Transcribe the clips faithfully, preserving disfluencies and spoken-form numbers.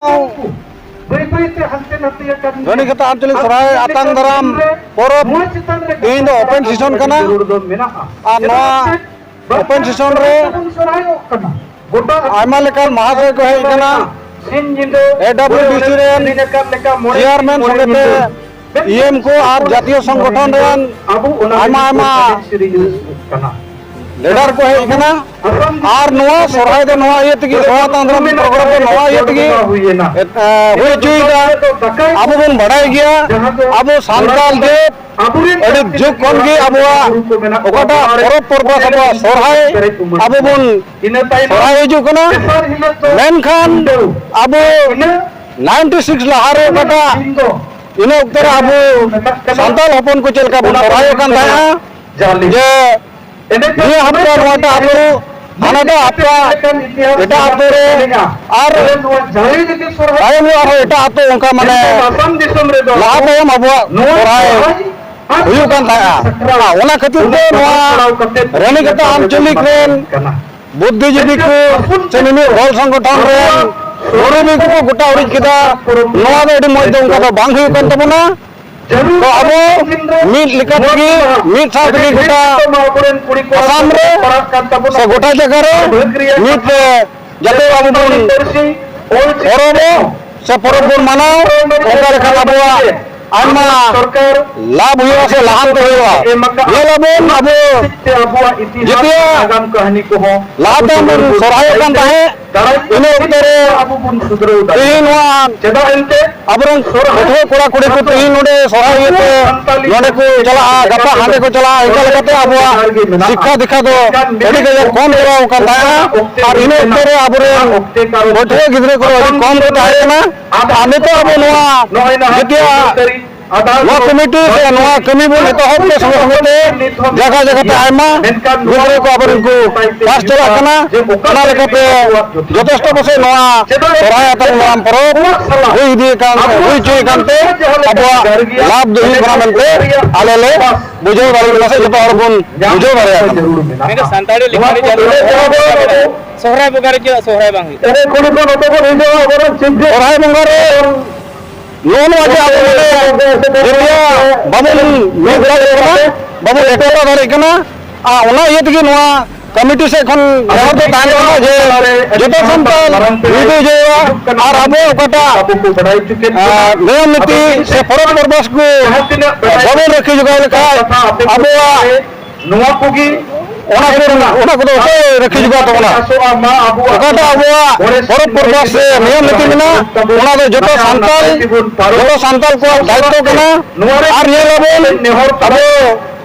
ᱵᱟᱹᱭ ᱵᱟᱹᱭ ᱛᱮ ᱦᱟᱱᱛᱮ ᱱᱟᱛᱮ ᱟᱠᱟᱱ ᱜᱮᱭᱟ᱾ ᱨᱟᱱᱤᱠᱷᱮᱛᱟ ᱟᱱᱪᱚᱞᱤᱠ ᱥᱚᱨᱦᱟᱭ ᱟᱛᱟᱝ ᱫᱟᱨᱟᱢ ᱯᱚᱨᱚᱵᱽ ᱱᱚᱣᱟ ᱪᱮᱛᱟᱱ ᱨᱮ ᱛᱮᱦᱮᱧ ᱫᱚ open session ᱠᱟᱱᱟ᱾ ᱡᱟᱹᱨᱩᱲ ᱫᱚ ᱢᱮᱱᱟᱜᱼᱟ᱾ ᱟᱨ ᱱᱚᱣᱟ open session ᱨᱮ ᱵᱚᱱ ᱥᱚᱨᱦᱟᱭᱚᱜ ᱠᱟᱱᱟ᱾ ᱜᱚᱴᱟ ᱟᱭᱢᱟ ᱞᱮᱠᱟᱱ ᱢᱟᱦᱟᱥᱚᱭ ᱠᱚ ᱦᱮᱡ ᱟᱠᱟᱱᱟ᱾ ᱥᱤᱧ ᱧᱤᱫᱟᱹ A W D C ᱨᱮᱱ ᱥᱮᱨᱮᱧ ᱟᱠᱟᱫ ᱞᱮᱠᱟ ᱢᱚᱬᱮ ᱪᱮᱭᱟᱨᱢᱮᱱ ᱢᱚᱬᱮ ᱥᱚᱸᱜᱮᱛᱮ ᱧᱤᱫᱟᱹ᱾ E M ᱠᱚ ᱟᱨ ᱡᱟᱛᱤᱭᱚ ᱥᱚᱝᱜᱚᱴᱷᱚᱱ ᱨᱮᱱ ᱟᱵᱚ ᱚᱱᱟ ᱟᱭᱢᱟ, ᱟᱭᱢᱟ ᱮᱱᱮᱡ ᱥᱮᱨᱮᱧ ᱨᱟᱹᱥᱠᱟᱹᱜ ᱠᱟᱱᱟ᱾ ᱞᱤᱰᱟᱨ ᱠᱚ ᱦᱮᱡ ᱟᱠᱟᱱᱟ᱾ ᱟᱨ ᱱᱚᱣᱟ ᱥᱚᱨᱦᱟᱭ ᱫᱚ ᱱᱚᱣᱟ ᱤᱭᱟᱹ ᱛᱮᱜᱮ, ᱥᱚᱨᱦᱟᱭ ᱟᱛᱟᱝ ᱫᱟᱨᱟᱢ ᱯᱨᱳᱜᱨᱟᱢ ᱫᱚ ᱱᱚᱣᱟ ᱤᱭᱟᱹ ᱛᱮᱜᱮ, ᱮ, ᱦᱩᱭ ᱦᱚᱪᱚᱭᱮᱫᱟ᱾ ᱟᱵᱚ ᱵᱚᱱ ᱵᱟᱲᱟᱭ ᱜᱮᱭᱟ, ᱟᱵᱚ ᱥᱟᱱᱛᱟᱲ ᱡᱟᱹᱛ ᱟᱹᱰᱤ ᱡᱩᱜᱽ ᱠᱷᱚᱱ ᱜᱮ ᱟᱵᱚᱣᱟᱜ ᱚᱠᱟᱴᱟᱜ ᱯᱚᱨᱚᱵᱽ ᱯᱚᱨᱵᱟᱥ ᱟᱵᱚᱣᱟᱜ ᱥᱚᱨᱦᱟᱭ, ᱟᱵᱚ ᱵᱚᱱ ᱥᱚᱨᱦᱟᱭ ᱦᱤᱡᱩᱜ ᱠᱟᱱᱟ᱾ ᱢᱮᱱᱠᱷᱟᱱ ᱟᱵᱚ ninety six ᱞᱟᱦᱟᱨᱮ ᱚᱠᱟᱴᱟᱜ ᱤᱱᱟᱹ ᱚᱠᱛᱚ ᱨᱮ ᱟᱵᱚ ᱥᱟᱱᱛᱟᱲ ᱦᱚᱯᱚᱱ ᱠᱚ ᱪᱮᱫ ᱞᱮᱠᱟ ᱵᱚᱱ ᱥᱚᱨᱦᱟᱭᱚᱜ ᱠᱟᱱ ᱛᱟᱦᱮᱸᱜᱼᱟ, ᱡᱮ ᱱᱤᱭᱟᱹ ᱦᱟᱯᱛᱟ ᱱᱚᱣᱟᱴᱟᱜ ᱟᱹᱛᱩ, ᱦᱟᱱᱟᱴᱟᱜ ᱦᱟᱯᱛᱟ ᱮᱴᱟᱜ ᱟᱹᱛᱩ ᱨᱮ, ᱟᱨ ᱛᱟᱭᱚᱢ ᱧᱚᱜ ᱟᱨᱦᱚᱸ ᱮᱴᱟᱜ ᱟᱹᱛᱩ ᱚᱱᱠᱟ ᱢᱟᱱᱮ ᱞᱟᱦᱟ ᱛᱟᱭᱚᱢ ᱟᱵᱚᱣᱟᱜ ᱥᱚᱨᱦᱟᱭ ᱦᱩᱭᱩᱜ ᱠᱟᱱ ᱛᱟᱦᱮᱸᱜᱼᱟ᱾ ᱟᱨ ᱚᱱᱟ ᱠᱷᱟᱹᱛᱤᱨ ᱛᱮ ᱱᱚᱣᱟ ᱨᱟᱱᱤᱠᱷᱮᱛᱟ ᱟᱧᱪᱚᱞᱤᱠ ᱨᱮᱱ ᱵᱩᱫᱽᱫᱷᱤᱡᱤᱵᱤ ᱠᱚ ᱥᱮ ᱢᱤᱢᱤᱫ ᱦᱚᱲ ᱥᱚᱝᱜᱚᱴᱷᱚᱱ ᱨᱮᱱ ᱢᱩᱨᱩᱵᱤ ᱠᱚᱠᱚ ᱜᱚᱴᱟ ᱩᱨᱤᱡ ᱠᱮᱫᱟ, ᱱᱚᱣᱟ ᱫᱚ ᱟᱹᱰᱤ ᱢᱚᱡᱽ ᱫᱚ ᱚᱱᱠᱟ ᱫᱚ ᱵᱟᱝ ᱦᱩᱭᱩᱜ ᱠᱟᱱ ᱛᱟᱵᱚᱱᱟ᱾ ᱛᱚ ᱟᱵᱚ ᱢᱤᱫ ᱞᱮᱠᱟ ᱛᱮᱜᱮ, ᱢᱤᱫ ᱥᱟᱶ ᱛᱮᱜᱮ ᱜᱚᱴᱟ ᱟᱥᱟᱢ ᱨᱮ ᱥᱮ ᱜᱚᱴᱟ ᱡᱟᱭᱜᱟ ᱨᱮ ᱢᱤᱫ ᱛᱮ ᱡᱟᱛᱮ ᱟᱵᱚ ᱵᱚᱱ ᱯᱚᱨᱚᱵᱚᱜ ᱥᱮ ᱯᱚᱨᱚᱵᱽ ᱵᱚᱱ ᱢᱟᱱᱟᱣ, ᱚᱱᱠᱟ ᱞᱮᱠᱷᱟᱱ ᱟᱵᱚᱣᱟᱜ ᱟᱭᱢᱟ ᱞᱟᱵᱷ ᱦᱩᱭᱩᱜᱼᱟ ᱥᱮ ᱞᱟᱦᱟᱱᱛᱤ ᱦᱩᱭᱩᱜᱼᱟ᱾ ᱧᱮᱞ ᱟᱵᱚᱱ ᱟᱵᱚ ᱡᱮᱛᱮᱭᱟᱜ ᱞᱟᱦᱟ ᱛᱟᱭᱚᱢ ᱵᱚᱱ ᱥᱚᱨᱦᱟᱭᱚᱜ ᱠᱟᱱ ᱛᱟᱦᱮᱸᱫ, ᱤᱱᱟᱹ ᱚᱠᱛᱚ ᱨᱮ ᱛᱮᱦᱮᱧ ᱱᱚᱣᱟ ᱟᱵᱚᱨᱮᱱ ᱯᱟᱹᱴᱷᱩᱣᱟᱹ ᱠᱚᱲᱟ ᱠᱩᱲᱤ ᱠᱚ ᱛᱮᱦᱮᱧ ᱱᱚᱰᱮ ᱥᱚᱨᱦᱟᱭ ᱤᱭᱟᱹᱛᱮ ᱱᱚᱰᱮ ᱠᱚ ᱪᱟᱞᱟᱜᱼᱟ, ᱜᱟᱯᱟ ᱦᱟᱸᱰᱮ ᱠᱚ ᱪᱟᱞᱟᱜᱼᱟ, ᱤᱱᱠᱟ ᱞᱮᱠᱟᱛᱮ ᱟᱵᱚᱣᱟᱜ ᱥᱤᱠᱠᱷᱟ ᱫᱤᱠᱠᱷᱟ ᱫᱚ ᱟᱹᱰᱤ ᱠᱟᱡᱟᱠ ᱠᱚᱢ ᱪᱟᱵᱟᱣ ᱟᱠᱟᱱ ᱛᱟᱦᱮᱸᱜᱼᱟ᱾ ᱟᱨ ᱤᱱᱟᱹ ᱚᱠᱛᱚ ᱨᱮ ᱟᱵᱚᱨᱮᱱ ᱯᱟᱹᱴᱷᱩᱣᱟᱹ ᱜᱤᱫᱽᱨᱟᱹ ᱠᱚ ᱟᱹᱰᱤ ᱠᱚᱢ ᱠᱚ ᱛᱟᱦᱮᱸ ᱠᱟᱱᱟ᱾ ᱟᱨ ᱱᱤᱛᱚᱜ ᱟᱵᱚ ᱱᱚᱣᱟ ᱡᱮᱛᱮᱭᱟᱜ ᱱᱚᱣᱟ ᱠᱚᱢᱤᱴᱤ ᱥᱮ ᱱᱚᱣᱟ ᱠᱟᱹᱢᱤ ᱵᱚᱱ ᱮᱛᱚᱦᱚᱵ ᱛᱮ ᱥᱚᱸᱜᱮ ᱥᱚᱸᱜᱮ ᱛᱮ ᱡᱟᱭᱜᱟ ᱡᱟᱭᱜᱟ ᱛᱮ ᱟᱭᱢᱟ ᱜᱤᱫᱽᱨᱟᱹ ᱠᱚ ᱟᱵᱚᱨᱮᱱ ᱠᱚ ᱯᱟᱥ ᱪᱟᱞᱟᱜ ᱠᱟᱱᱟ᱾ ᱚᱱᱟ ᱞᱮᱠᱟᱛᱮ ᱡᱚᱛᱷᱮᱥᱴᱚ ᱯᱟᱥᱮᱡ ᱱᱚᱣᱟ ᱥᱚᱨᱦᱟᱭ ᱟᱛᱟᱝ ᱫᱟᱨᱟᱢ ᱯᱚᱨᱚᱵᱽ ᱦᱩᱭ ᱤᱫᱤᱭ ᱠᱟᱱ, ᱦᱩᱭ ᱦᱚᱪᱚᱭ ᱠᱟᱱᱛᱮ ᱟᱵᱚᱣᱟᱜ ᱞᱟᱵᱷ ᱫᱚ ᱦᱩᱭᱩᱜ ᱠᱟᱱᱟ ᱢᱮᱱᱛᱮ ᱟᱞᱮ ᱞᱮ ᱵᱩᱡᱷᱟᱹᱣ ᱫᱟᱲᱮᱭᱟᱜ ᱠᱟᱱᱟ ᱥᱮ ᱡᱚᱛᱚ ᱦᱚᱲ ᱵᱚᱱ ᱵᱩᱡᱷᱟᱹᱣ ᱫᱟᱲᱮᱭᱟᱜ ᱠᱟᱱᱟ᱾ ᱢᱮᱱᱠᱷᱟᱱ ᱥᱟᱱᱛᱟᱲᱤ ᱞᱮᱠᱷᱟ ᱨᱮ ᱡᱟᱹᱨᱩᱲ ᱢᱮᱱᱟᱜᱼᱟ᱾ ᱥᱚᱦᱨᱟᱭ ᱵᱚᱸᱜᱟ ᱨᱮ ᱪᱮᱫᱟᱜ ᱥᱚᱦᱨᱟᱭ ᱵᱟᱝ ᱦᱩᱭᱩᱜᱼᱟ? ᱮᱨᱮ ᱠᱩᱲᱤ ᱠᱚ ᱱᱚᱛᱮ ᱵᱚᱱ ᱦᱤᱡᱩᱜᱼᱟ, ᱟᱵᱚᱨᱮᱱ ᱪᱤᱯ ᱜᱮᱥᱴ᱾ ᱥᱚᱦᱨᱟᱭ ᱵᱚᱸᱜᱟ ᱨᱮ ᱱᱚᱜᱼᱚ ᱱᱚᱣᱟ ᱡᱮ ᱟᱵᱚ ᱱᱚᱰᱮ ᱡᱮᱛᱮᱭᱟ ᱵᱟᱵᱚᱱ ᱢᱤᱫ ᱫᱟᱲᱮᱭᱟᱜ ᱠᱟᱱᱟ, ᱵᱟᱵᱚᱱ ᱮᱴᱠᱮᱴᱚᱬᱮ ᱫᱟᱲᱮᱭᱟᱜ ᱠᱟᱱᱟ, ᱟᱨ ᱚᱱᱟ ᱤᱭᱟᱹ ᱛᱮᱜᱮ ᱱᱚᱣᱟ ᱠᱚᱢᱤᱴᱤ ᱥᱮᱫ ᱠᱷᱚᱱ ᱱᱮᱦᱚᱨ ᱫᱚ ᱛᱟᱦᱮᱸ ᱠᱟᱱᱟ ᱡᱮ ᱡᱚᱛᱚ ᱥᱟᱱᱛᱟᱲ ᱢᱤᱫ ᱦᱩᱭᱩᱜᱼᱟ ᱟᱨ ᱟᱵᱚ ᱚᱠᱟᱴᱟᱜ, ᱟᱵᱚ ᱠᱚ ᱵᱟᱰᱟᱭ ᱦᱚᱪᱚ ᱠᱮᱫ ᱵᱚᱱᱟ᱾ ᱟᱨ ᱱᱤᱭᱚᱢ ᱱᱤᱛᱤ ᱥᱮ ᱯᱚᱨᱚᱵᱽ ᱯᱚᱨᱵᱟᱥ ᱠᱚ ᱡᱟᱦᱟᱸ ᱛᱤᱱᱟᱹᱜ ᱵᱟᱰᱟᱭ ᱵᱟᱵᱚᱱ ᱨᱟᱹᱠᱷᱤ ᱡᱚᱜᱟᱣ ᱞᱮᱠᱷᱟᱡ ᱱᱚᱣᱟ ᱠᱚᱜᱮ ᱚᱱᱟ ᱠᱚ, ᱚᱱᱟ ᱠᱚᱫᱚ ᱚᱠᱚᱭ ᱨᱟᱹᱠᱷᱤ ᱡᱚᱜᱟᱣ ᱛᱟᱵᱚᱱᱟ? ᱚᱠᱟᱴᱟᱜ ᱟᱵᱚᱣᱟᱜ ᱯᱚᱨᱚᱵᱽ ᱯᱚᱨᱵᱟᱥ ᱥᱮ ᱱᱤᱭᱚᱢ ᱱᱤᱛᱤ ᱢᱮᱱᱟᱜᱼᱟ, ᱚᱱᱟ ᱫᱚ ᱡᱚᱛᱚ ᱥᱟᱱᱛᱟᱲ, ᱡᱚᱛᱚ ᱥᱟᱱᱛᱟᱲ ᱠᱚᱣᱟᱜ ᱫᱟᱭᱤᱛᱛᱚ ᱠᱟᱱᱟ᱾ ᱟᱨ ᱧᱮᱞ ᱟᱵᱚᱱ, ᱟᱵᱚ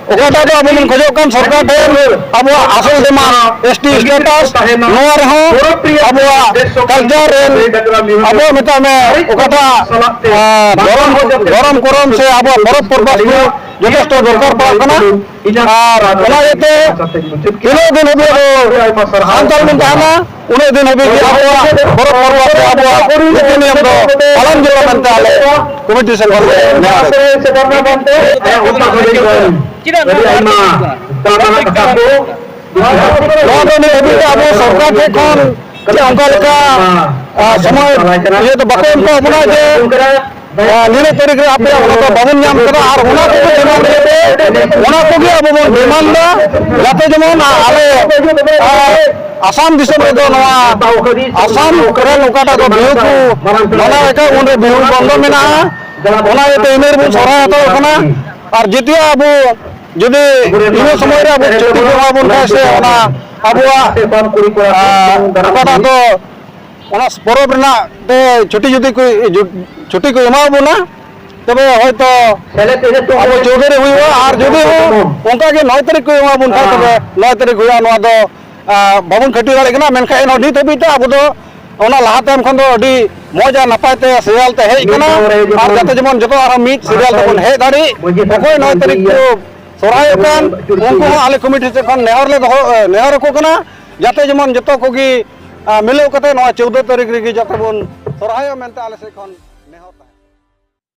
ᱚᱠᱟᱴᱟᱜ ᱫᱚ ᱟᱵᱚ ᱵᱚᱱ ᱠᱷᱚᱡᱚᱜ ᱠᱟᱱ ᱥᱚᱨᱠᱟᱨ ᱴᱷᱮᱱ ᱟᱵᱚᱣᱟᱜ ᱟᱥᱚᱞ ᱰᱤᱢᱟᱱᱰ, ᱮᱥ ᱴᱤ status, ᱱᱚᱣᱟ ᱨᱮᱦᱚᱸ ᱟᱵᱚᱣᱟᱜ culture ᱨᱮᱱ ᱟᱵᱚ ᱢᱮᱛᱟᱜ ᱢᱮ ᱚᱠᱟᱴᱟᱜ, ᱟᱸ, ᱫᱷᱚᱨᱚᱢ, ᱫᱷᱚᱨᱚᱢ ᱠᱚᱨᱚᱢ ᱥᱮ ᱟᱵᱚᱣᱟᱜ ᱯᱚᱨᱚᱵᱽ ᱯᱚᱨᱵᱟᱥ ᱠᱚ ᱡᱚᱛᱷᱮᱥᱴᱚ ᱫᱚᱨᱠᱟᱨ ᱯᱟᱲᱟᱜ ᱠᱟᱱᱟ᱾ ᱟᱨ ᱚᱱᱟ ᱤᱭᱟᱹᱛᱮ ᱛᱤᱱᱟᱹᱜ ᱫᱤᱱ ᱦᱟᱹᱵᱤᱡ ᱟᱵᱚ ᱥᱟᱱᱛᱟᱲ ᱵᱚᱱ ᱛᱟᱦᱮᱱᱟ, ᱩᱱᱟᱹᱜ ᱫᱤᱱ ᱦᱟᱹᱵᱤᱡ ᱜᱮ ᱟᱵᱚᱣᱟᱜ ᱯᱚᱨᱚᱵᱽ ᱯᱚᱨᱵᱟᱥ ᱨᱮ ᱟᱵᱚᱣᱟᱜ ᱱᱤᱛᱤ ᱱᱤᱭᱚᱢ ᱫᱚ ᱯᱟᱞᱚᱱ ᱡᱟᱹᱨᱩᱲᱟ ᱢᱮᱱᱛᱮ ᱟᱞᱮ ᱠᱚᱢᱤᱴᱤ ᱥᱮᱫ ᱠᱷᱚᱱ ᱞᱮ ᱱᱮᱦᱚᱨ᱾ ᱟᱹᱰᱤ ᱟᱭᱢᱟ ᱫᱟᱢᱟᱱᱟᱜ ᱠᱟᱛᱷᱟ ᱠᱚ᱾ ᱱᱚᱣᱟ ᱫᱚ ᱱᱤᱛ ᱦᱟᱹᱵᱤᱡ ᱛᱮ ᱟᱵᱚ ᱥᱚᱨᱠᱟᱨ ᱴᱷᱮᱱ ᱠᱷᱚᱱ ᱪᱮᱫ ᱚᱱᱠᱟ ᱞᱮᱠᱟ, ᱟ, ᱥᱚᱢᱚᱭ ᱤᱭᱟᱹ ᱫᱚ ᱵᱟᱠᱚ ᱮᱢ ᱠᱟᱜ ᱵᱚᱱᱟ ᱡᱮ, ᱟ, ᱱᱤᱱᱟᱹᱜ ᱛᱟᱹᱨᱤᱠᱷ ᱨᱮ ᱟᱯᱮᱭᱟᱜ ᱚᱱᱟ ᱫᱚ ᱵᱟᱵᱚᱱ ᱧᱟᱢ ᱠᱟᱫᱟ᱾ ᱟᱨ ᱚᱱᱟ ᱠᱚᱜᱮ ᱰᱤᱢᱟᱱᱰ ᱠᱟᱛᱮ, ᱚᱱᱟ ᱠᱚᱜᱮ ᱟᱵᱚ ᱵᱚᱱ ᱰᱤᱢᱟᱱᱰ ᱫᱟ, ᱡᱟᱛᱮ ᱡᱮᱢᱚᱱ ᱟᱞᱮ, ᱟ, ᱟᱥᱟᱢ ᱫᱤᱥᱚᱢ ᱨᱮᱫᱚ ᱱᱚᱣᱟ ᱟᱥᱟᱢ ᱠᱚᱨᱮ ᱚᱠᱟᱴᱟᱜ ᱫᱚ ᱵᱤᱦᱩ ᱠᱚ ᱢᱟᱱᱟᱣᱮᱫ ᱠᱟᱱ, ᱩᱱᱨᱮ ᱵᱤᱦᱩ ᱵᱚᱱᱫᱚ ᱢᱮᱱᱟᱜᱼᱟ᱾ ᱚᱱᱟ ᱤᱭᱟᱹᱛᱮ ᱤᱱᱟᱹ ᱨᱮᱵᱚᱱ ᱥᱚᱨᱦᱟᱭ ᱦᱟᱛᱟᱲᱚᱜ ᱠᱟᱱᱟ᱾ ᱟᱨ ᱡᱮᱛᱮᱭᱟ ᱟᱵᱚ ᱡᱩᱫᱤ ᱤᱱᱟᱹ ᱥᱚᱢᱚᱭ ᱨᱮ ᱟᱵᱚ ᱪᱷᱩᱴᱤ ᱠᱚ ᱮᱢᱟ ᱵᱚᱱ ᱠᱷᱟᱱ ᱥᱮ ᱚᱱᱟ ᱟᱵᱚᱣᱟᱜ, ᱟ, ᱚᱠᱟᱴᱟᱜ ᱫᱚ ᱚᱱᱟ ᱯᱚᱨᱚᱵᱽ ᱨᱮᱱᱟᱜ ᱛᱮ ᱪᱷᱩᱴᱤ ᱡᱩᱫᱤ ᱠᱚ, ᱪᱷᱩᱴᱤ ᱠᱚ ᱮᱢᱟ ᱵᱚᱱᱟ, ᱛᱚᱵᱮ ᱦᱚᱭᱛᱚ ᱟᱵᱚ ᱪᱳᱣᱫᱟᱹ ᱨᱮ ᱦᱩᱭᱩᱜᱼᱟ᱾ ᱟᱨ ᱡᱩᱫᱤ ᱦᱚᱸ ᱚᱱᱠᱟ ᱜᱮ ᱱᱚᱭ ᱛᱟᱹᱨᱤᱠᱷ ᱠᱚ ᱮᱢᱟ ᱵᱚᱱ ᱠᱷᱟᱱ, ᱛᱚᱵᱮ ᱱᱚᱭ ᱛᱟᱹᱨᱤᱠᱷ ᱦᱩᱭᱩᱜᱼᱟ᱾ ᱱᱚᱣᱟ ᱫᱚ, ᱟ, ᱵᱟᱵᱚᱱ ᱠᱷᱟᱹᱴᱤ ᱫᱟᱲᱮᱭᱟᱜ ᱠᱟᱱᱟ᱾ ᱢᱮᱱᱠᱷᱟᱱ ᱮᱱᱦᱚᱸ ᱱᱤᱛ ᱦᱟᱹᱵᱤᱡ ᱛᱮ ᱟᱵᱚ ᱫᱚ ᱚᱱᱟ ᱞᱟᱦᱟ ᱛᱟᱭᱚᱢ ᱠᱷᱚᱱ ᱫᱚ ᱟᱹᱰᱤ ᱢᱚᱡᱽ ᱟᱨ ᱱᱟᱯᱟᱭ ᱛᱮ serial ᱛᱮ ᱦᱮᱡ ᱟᱠᱟᱱᱟ᱾ ᱟᱨ ᱡᱟᱛᱮ ᱡᱮᱢᱚᱱ ᱡᱚᱛᱚ ᱟᱨᱦᱚᱸ ᱢᱤᱫ serial ᱛᱮᱵᱚᱱ ᱦᱮᱡ ᱫᱟᱲᱮᱜ, ᱚᱠᱚᱭ ᱱᱚᱭ ᱛᱟᱹᱨᱤᱠᱷ ᱠᱚ ᱥᱚᱨᱦᱟᱭᱚᱜ ᱠᱟᱱ, ᱩᱱᱠᱩ ᱦᱚᱸ ᱟᱞᱮ ᱠᱚᱢᱤᱴᱤ ᱥᱮᱫ ᱠᱷᱚᱱ ᱱᱮᱦᱚᱨ ᱞᱮ ᱫᱚᱦᱚ, ᱮ, ᱱᱮᱦᱚᱨ ᱟᱠᱚ ᱠᱟᱱᱟ, ᱡᱟᱛᱮ ᱡᱮᱢᱚᱱ ᱡᱚᱛᱚ ᱠᱚᱜᱮ, ᱟ, ᱢᱤᱞᱟᱹᱣ ᱠᱟᱛᱮ ᱱᱚᱣᱟ ᱪᱳᱣᱫᱟᱹ ᱛᱟᱹᱨᱤᱠᱷ ᱨᱮᱜᱮ ᱡᱟᱛᱮ ᱵᱚᱱ ᱥᱚᱨᱦᱟᱭᱚᱜ ᱢᱮᱱᱛᱮ ᱟᱞᱮ ᱥᱮᱫ ᱠᱷᱚᱱ